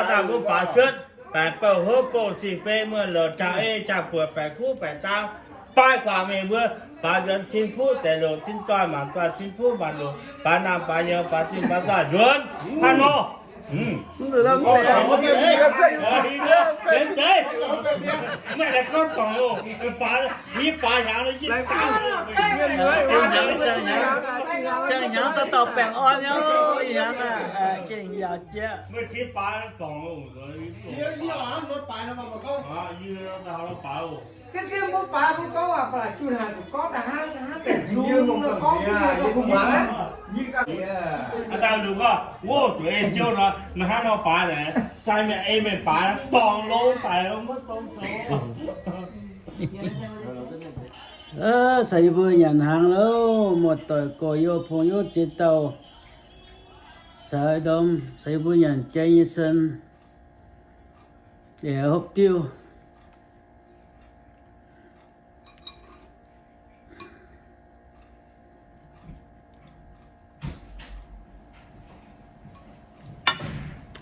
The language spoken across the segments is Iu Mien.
Dauh dauh mbuo baaux cuotv, baeqc bouh hopv bouh sing-beiv, muoz-louc jaa-ei jaa-buoqc, baeqc kuv baeqc zaang, baaix guangc mienh mbuo, baaux nzuonx tin fuqv deix loc, tin zoih maanc zoih, tin fuqv maanc loc, baaux namh baaux nyouz, baaux zinh baaux zaah nzuonx hnangv nor. Meih gorngv dorngc loh, baaix, yie baaix hnyangx, siang hnyangx dauh dauh baengh orn nyei, ih hnyangx aqv, gengh yaac jieqv. Aa, daaih nduqc gorngv, wuov zuqc ei Ziouv nor, naaiv hnangv nor baaix naaic, sai mienh ei meih baaix dorngc longx daic maiv dongh zoux. Caux yie mbuo nyanc hnaangx loh, muoz-doic gorx-youz pong-youz ziex dauh, caux ndorm caux yie mbuo nyanc jai nyei sen, yaac hopv diuv.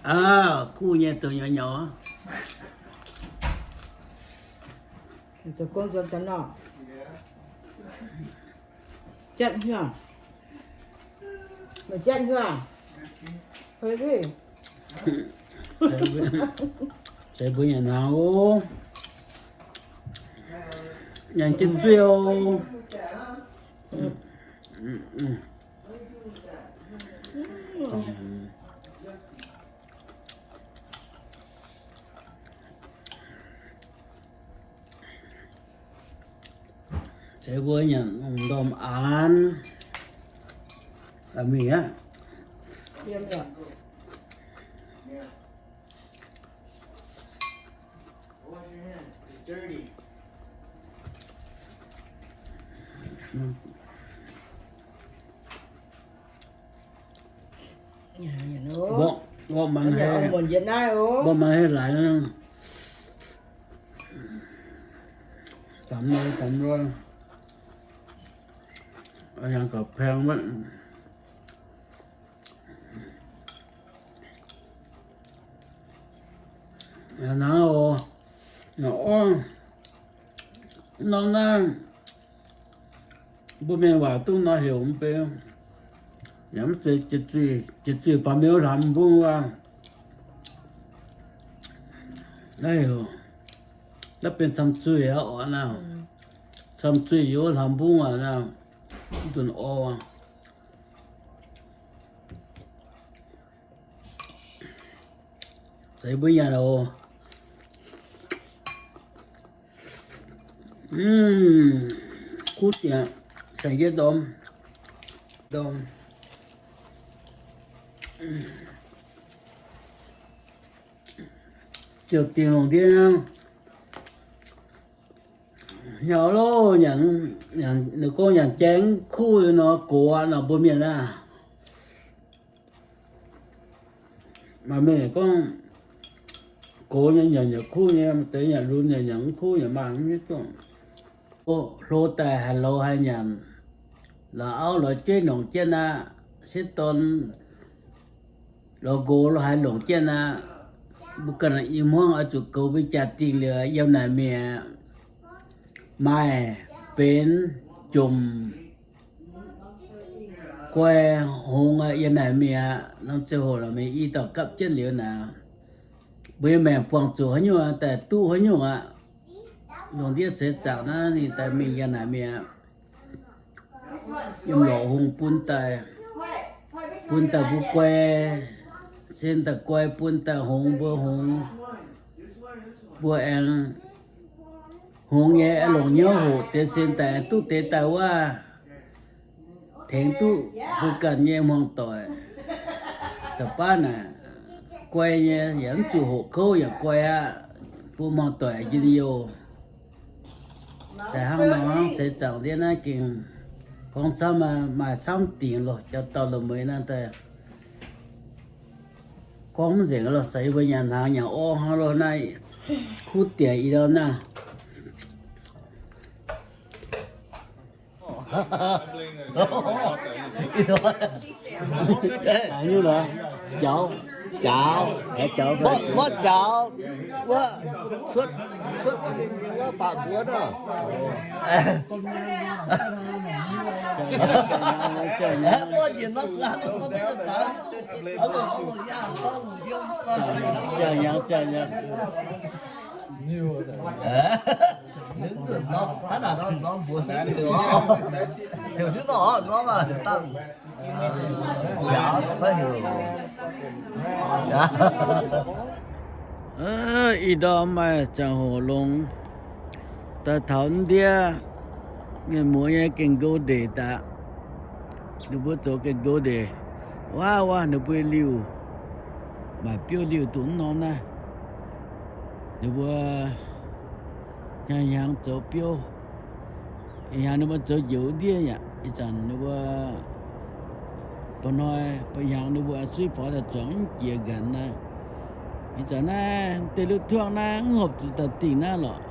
Aa, kuv nyei zoux nyauv nyauv. Jatv hnyouv. Meih jatv hnyouv aac? Caux mbuo nyanc hnaangx oc. Nyanc jienv zuiz oc. Caux mbuo nyanc lungh ndorm aanx. Mingh aqv. Mborqv mangc haaix, mborqv mangc haaix laaix, gamh loi, gamh loi. Yangh gauh paeng wuov. Hnangv oc. Norm naaiv mbuo mienh waac duqv nor heuc mv bei, yaac mv zeiz jiex zuiz, jiex zuiz faaux mienh wuov hlaax mbung wuov. Naaiv heuc, naaiv benx camv zuiz aqv oc naaiv. Camv zuiz yiem wuov hlaax mbung aqv naaiv, mv nzunc orv. Caux yie mbuo nyanc oc. Kuv diex saeng-yietv ndorm, ndorm ziouc dingh lungh ndiev hnangv. Hnyouv loh, ninh gorngv nyanc jai kuv nor gox aqv nor mbuo mienh aah. Maaih mienh gorngv gox nyei nyanc yaac kuv nyei, maaih deix nyanc lunx yaac nyanc mv kuv yaac maaih mv hiuv duqv. Hlo daaih haaix lorz haih nyanc, lorz auv lorz jeiv nongc jienv aqv, sieqv dorn lorz nqox lorz haaix longc jienv aqv. Mbuo ganh i hmuangv oix zuqc goux mbuo jaa-dingh liuz yiem naaic mi'aqv. Maaih benx jomc guai hngongx yiem naaic mi'aqv. Norm ziangh hoc lorqc, mingh i dauh gapv jienv liuz naaic, mbuo nyei maengc buangh zuqc haaix nyungc daaih duqv haaix nyungc aqv. Lungh ndiev seix zaangc naaiv ninh daaih mingh yiem naaic mi'aqv. Yiem lorqc hungh bun daaih, bun daaih mbuo guai, sin daaih guai, bun daaih hngongx mbuo hngongx. Mbuo aengx hngongx nyei aengx longc hnyouv hoqc deix sin daaih aengx duqv deix daaih wuov, tengx duqv mbuo ganh nyei hmuangv doic. Da'faanh naaic guai nyei yaac mv zuqc hoqc kouv yaac guai aqv. Mbuo hmuangv doic njien youh. Daaih hnangv nor hnangv seix zaangc ndiev naaiv gengh gorngv camv, maaih camv dingc loh, jauv dauh loz-mueiz naaiv daaih gorngv mv nzengc loh, caux yie mbuo nyanc hnaangx nyanc orv hnangv loh naaiv. Kuv diex i dauh naaiv. Haaix nyungc lorqc? Jauv. Jaux, mborqv jaux, wuov cuotv, cuotv wuov mingh wuov faatv mbuo nor. Siang-hnyangx, siang-hnyangx. Ih ndorm maaih ziangh hoc longx, daaih taux ndiev mienh muoz nyei gengh nqo ndeic daaih. Ninh mbuo zoux gengh nqo ndeic, waav waav ninh mbuo liuh, maaic biouv liuh duqv norm naaiv. Ninh mbuo hnyangx hnyangx zoux biouv. Ih hnyangx ninh mbuo zoux njoux ndiev yaac ih zanc ninh mbuo ba'hnoi ba'hnyangx ninh mbuo suiv faaux daaih zuangx mv jiex nqanx naaiv. Ih zanc naaiv deix luoqc tuangv naaiv mv horpc zuqc daaih dingh naaiv lorqc.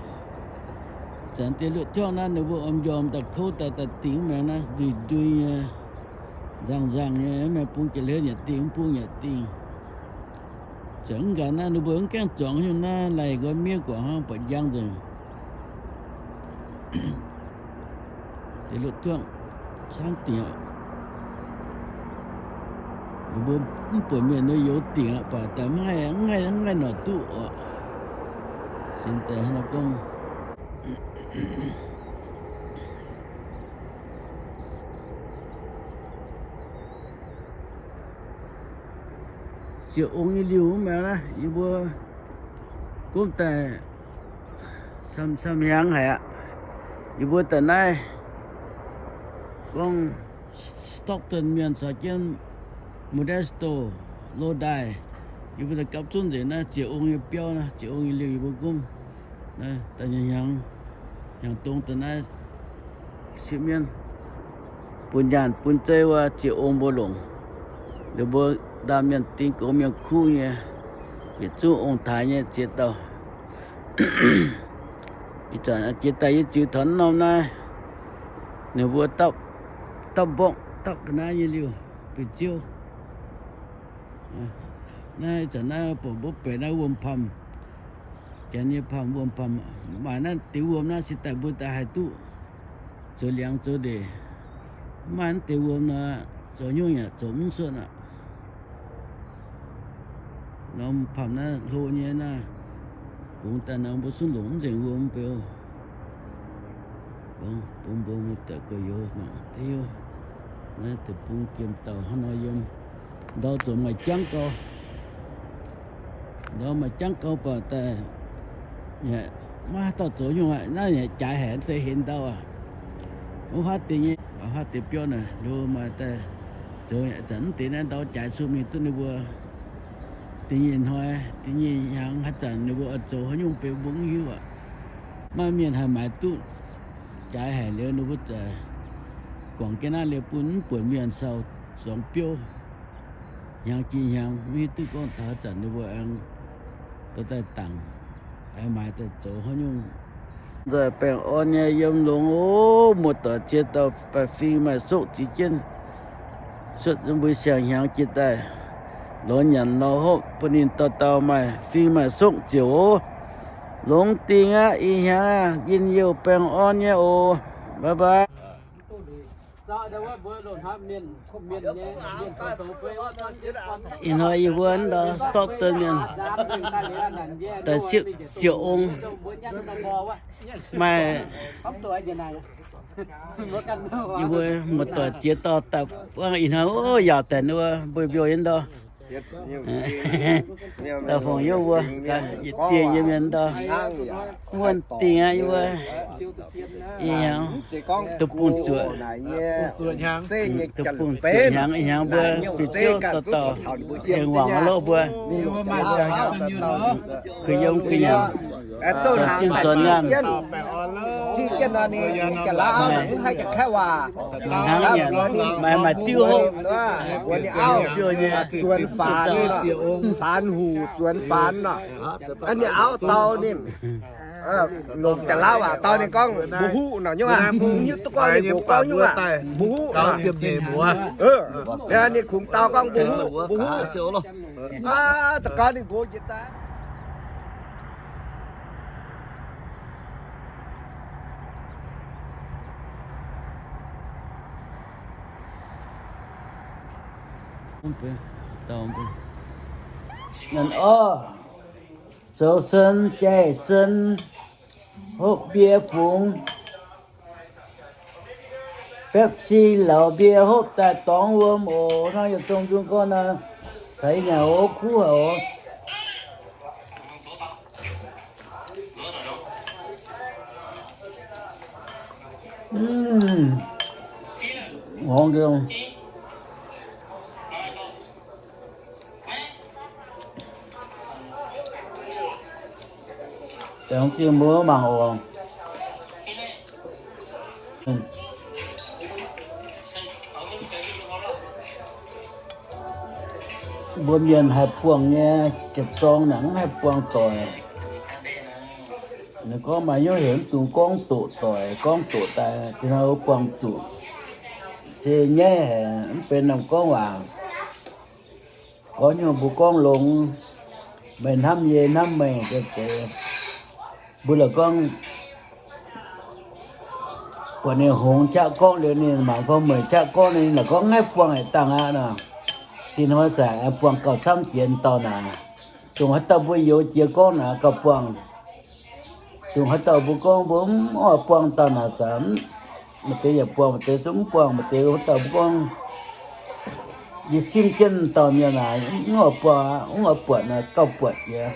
Ih zanc deix luoqc tuangv naaiv ninh mbuo om njormh daaih kouv daaih, daaih dingh mv maengx naaiv ndui ndui nyei, nzangh nzangh nyei, mv maengx bung jiex hlen yaac dingh, mv bung yaac dingh. Zoux mv nqanx naaiv ninh mbuo mv gaengh zuangx nyungc naaiv, laih nqoi miev guangc hnangv buatc njang nzengc. Deix luoqc tuangv camv dingc oc. Ninh mbuo mv buonc mienh nor youx dingc aqv, baac daaih mv haih, mv haih, mv haih noic duqv oc. Sin daaih hnangv nor gorngv. Ziec ong nyei liuh mv baac naaiv yie mbuo gomv daaih camv-camv hnyangx haic aqv. Yie mbuo daaih naaiv gorngv Stockton mienh caux jienv Modesto, Lodi, yie mbuo daaih gapv zunv nzengc naaiv ziec ong nyei biauv naaiv, ziec ong nyei liuh yie mbuo gomv naaiv daaih hnyangx, hnyangx dongh daaih naaiv sieqv mienv bun nyaanh bun zei wuov ziec ong mbuo longc. Ninh mbuo ndaamv mienh ding gox mienh kuv nyei, yietc zungv ong-taaix nyei ziex dauh. Ih zanc jiex daaih yie ziux taux norm naaiv, ninh mbuo dapv, dapv mborqv dapv ga'naaiv nyei liuh, biux ziouv. Naaiv ih zanc naaiv bouc mbuo benx naaiv wuom-pamh, janx nyei pamh, wuom-pamh. Maaih naaiv deix wuom naaiv se daaih mbuo daaih haih duqv zoux liangx zoux ndeic. Mv maaih naaiv deix wuom nor, zoux nyungc yaac zoux mv cuotv aqv. Norm pamh naaiv hlo nyei naaiv, bungx daaih nor mbuo zungv longc mv nzengc wuom beu. Gorngv bun mbuo muoz-doic gorx-youz mangc diuv. Naaiv deic-bung jiem dauh hnangv nor yiem ndau zoux maaih jangv gau. Ndau maaih jangv gau baac daaih maiv haaix dauh zoux nyungc aqv. Naaiv yaac jaaix haic deix henx ndau aqv. Wuov huaav deix nyei, huaav deix biauv naaic, ninh mbuo maaih daaih zoux zanc mv deix naaiv ndau jaaix cuotv mingh duqv ninh mbuo da'nyeic hnoi, da'nyeic hnyangx haaix zanc ninh mbuo oix zoux haaix nyungc beu mbuo mv hiuv aqv. Maaih mienh haih maaiz duqv jaaix haic liuz ninh mbuo zaqc guangc jienv naaiv liuz bun mv buonc mienh sau zuangx biouv. Hnyangx jiex hnyangx mv hiuv duqv gorngv taux haaix zanc ninh mbuo aengx dorh daaih dangc, aengx maaiz daaih zoux haaix nyungc. Nzoih baengh orn nyei yiem longx oc. Muoz-doic ziex dauh baeqc fing maaih sokv ziux jienv cuotv mbuo siang-hnyangx jiex daaih lorz nyanc lorz hopv bun ninh dauh dauh maaih fing maaih sokv ziouc oc. Longx dingh aqv. Ih hnyangx aqv, njien-youh baengh orn nyei oc. Bye bye. Ih hnoi yie mbuo ndau Stockton mienh daaih ziec ong maaih yie mbuo muoz-doic ziex dauh daaih buangv ih hnoi, o, yaauc daaih ninh mbuo mbuo mbiouh nyei ndau. Daaih fongc yie mbuo, yietc dieh yie mienh ndau. Wuonh dingh aqv yie mbuo. Ih hnyangx deic-bung zuoqc, deic-bung zuoqc hnyangx, ih hnyangx mbuo bieqc ziouv dauh dauh, hengx wangc loh mbuo. Kuh yiem kuh nyanc, zorc zinh zorc nyaanh. Hnangv nyanc, maaih maaih diuv hopv, biouv nyei, zuonx faanx, faanx huc zuonx faanx nor. Ninh auv dau ninh, longc jaax-laauv waac dau ninh gorngv mbuo huv nor nyungc aqv. Mbuo hiuv duqv gorngv ninh mbuo gorngv nyungc aqv, mbuo huv nor. Ninh kungx dau gorngv mbuo huv, mbuo huv. Aav, za'gaav ninh nqox njiec daaih. Orv, zoux sen, jaih sen, hopv mbie fungx, Pepsi lauz mbie hopv daaih dorngx wuom oc. Hnangv yietc zong nzung gorngv naaiv, caux yie nyanc oc, kuv haic oc. Horngz nqemh. Dongh jiex mbuo mangc oc. Mbuo mienh haih buangh nyei, jiepc zorng naaic mv haih buangh doic. Ninh gorngv maaih hnyouv heuc mv dungx gorngv doqc doic, gorngv doqc daaih, dinh hnoi buangh zuqc. Se nyaiv haic, mv benx norm gorngv waac. Gorngv hnyouv mbuo gorngv longx, meih hnamv yie, yie hnamv meih, deix mbuo la'gorngv buatc ninh hngongx qaqv gorngv liuz, ninh mangc fai meih qaqv gorngv, ninh la'gorngv mv haih buangh haic dangh aqv nor. Dinh hnoi zanc buangh gauh camv jiex dauh naaic. Dongh haaix dauh mbuo youx jiex gorngv naaic gauh buangh. Dongh haaix dauh mbuo gorngv mbuo mv oix buangh dauh naaic zanc, maaih deix yaac buangh, maaih deix zungv mv buangh, maaih deix haaix dauh mbuo gorngv yie simv jienv dauh mienh naaic mv oix buangh, mv oix buatc naaic gauh buatc jiex.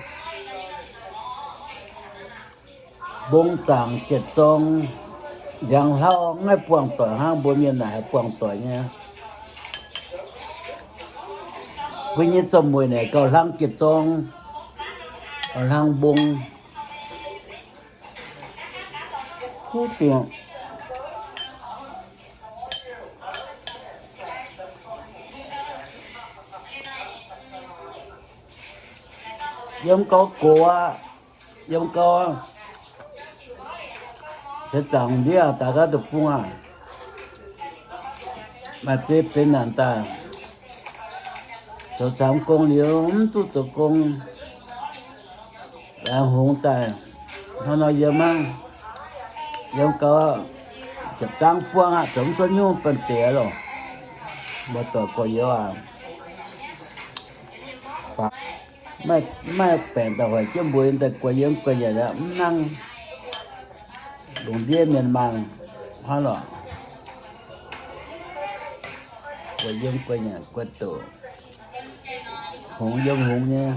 Mbong zaangc jiepc zorng, ndiangx hlauv mv haih buangh doic hnangv mbuo mienh naaic haih buangh doic nyei. Mbuo nyei zorqv mueic naaic gauh hlang jiepc zorng, gauh hlang mbong. Kuv dingc. Yiem gau gox aqv. Yiem gau, zeix zaangc ndiev daaih gaax deic-bung aac, maaih deix benx naanc daaih, zoux camv gong liuz mv duqv zoux gong, laengz hngongx daaih. Hnangv nor yiem aqv, yiem gau, ziepc zangv buangv aqv, zoux mv cuotv nyungc banh zeic loh. Mbuo doic gorx-youz aac, maiv, maiv baengc daaih hoic jienv mbuo daaih guaix yiem guaix nyanc aqv, mv nangv. Lungh ndiev mienh mangc hnangv lorqc. Guaix yiem guaix nyanc guaix doqc, hngongx yiem hngongx nyei.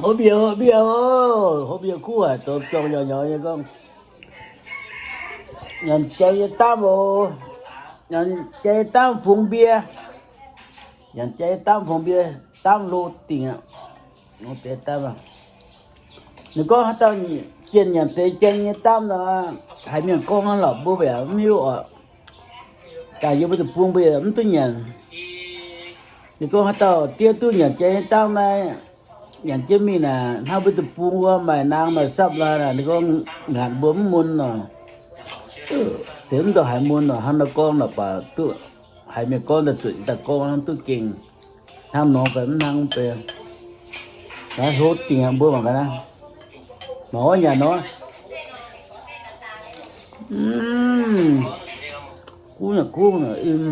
Hopv mbiec, hopv mbiec oc, hopv mbiec kuv haic, zoux biauv nyauv nyauv nyei gorngv. Nyanc jai nyei daamv oc. Nyanc jai nyei daamv fungx mbie. Nyanc jai nyei daamv fungx mbie, daamv hlo dingc aqv. Ninh gorngv haaix dauh jienh nyanc deix jai nyei daamv nor, haiz mienh gorngv hnangv lorqc, mbuo mv hiuv oc. Daaih yiem mbuo deic-bung mbuo yaac mv duqv nyanc. Ninh gorngv haaix dauh diev duqv nyanc jai nyei daamv naaiv, nyanc jienv mingh naaic, hnangv mbuo deic-bung wuov maaih naang maaih sapv nor, ninh gorngv ngaatc mbuo mv mun nor. Se mv ndortv haaix mun nor, hnangv nor gorngv nor baac duqv haiz mienh gorngv daaih zuqc daaih gorngv hnangv duqv gengh. Hnangv nor fai mv hnangv fai, naaiv hlo dingc mbuo mangc gaax naaiv. Mangc orv nyanc nor. Kuv nyanc kuv nyanc im.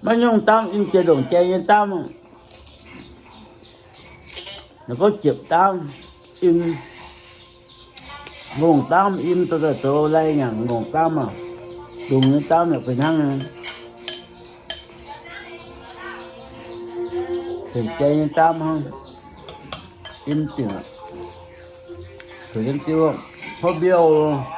Maiv nyungc daamv im jiex ndongc jai nyei daamv. Naaiv gorngv jiepc daamv im, ngongh daamv im, dorh daaih zoux lai nyanc ngongh daamv aac. Lungh nyei daamv yaac fih hnangv. Tengx jai nyei daamv hnangv. Im dingc, hopv mbiouh.